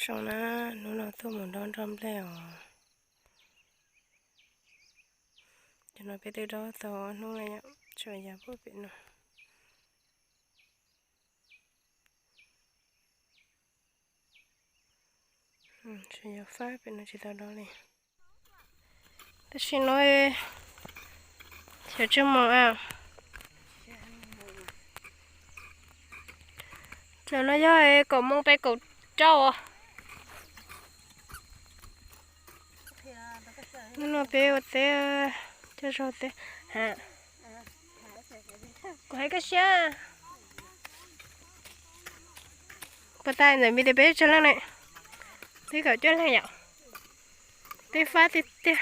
Zoo na, hnub no tuaj mus dob nroj nplej os. Cov no peb twb dob tau ob hnub lawm yom, tsuas yog pem no. Tsuas yog fab pem no tsis tau dob li. Tam sim no xyov tsawg moos a. Tam no yog kaum moos pem kaum rau os. Hnub no peb ua teb, coj zaub teb ha. Kuv hais koj siab. Puas tas ntawm mi tias peb tsawg leej ne? Peb kaum cuaj leej yom. Peb fab tiag tiag.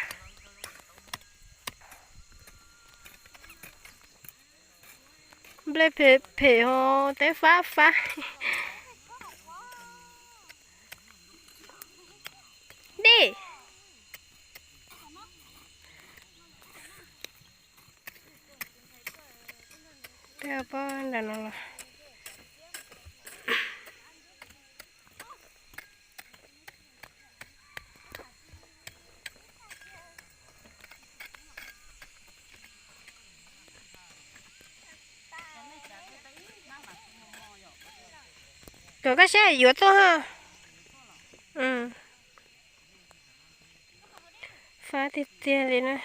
Nplej phem phem ho teb fab fab. Dej. Peb pob nram no los. Kom koj siab yuav tuaj ha. Fab tiag tiag li na.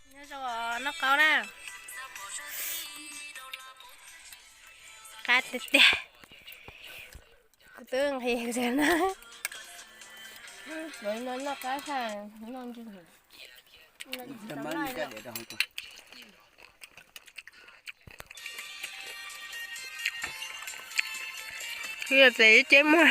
Nyob zoo, noj qab na. Qab tiag tiag. Kuv twb nqhis na. Noj qab, noj ntsis. Kuv yog txawm ib ceb muag.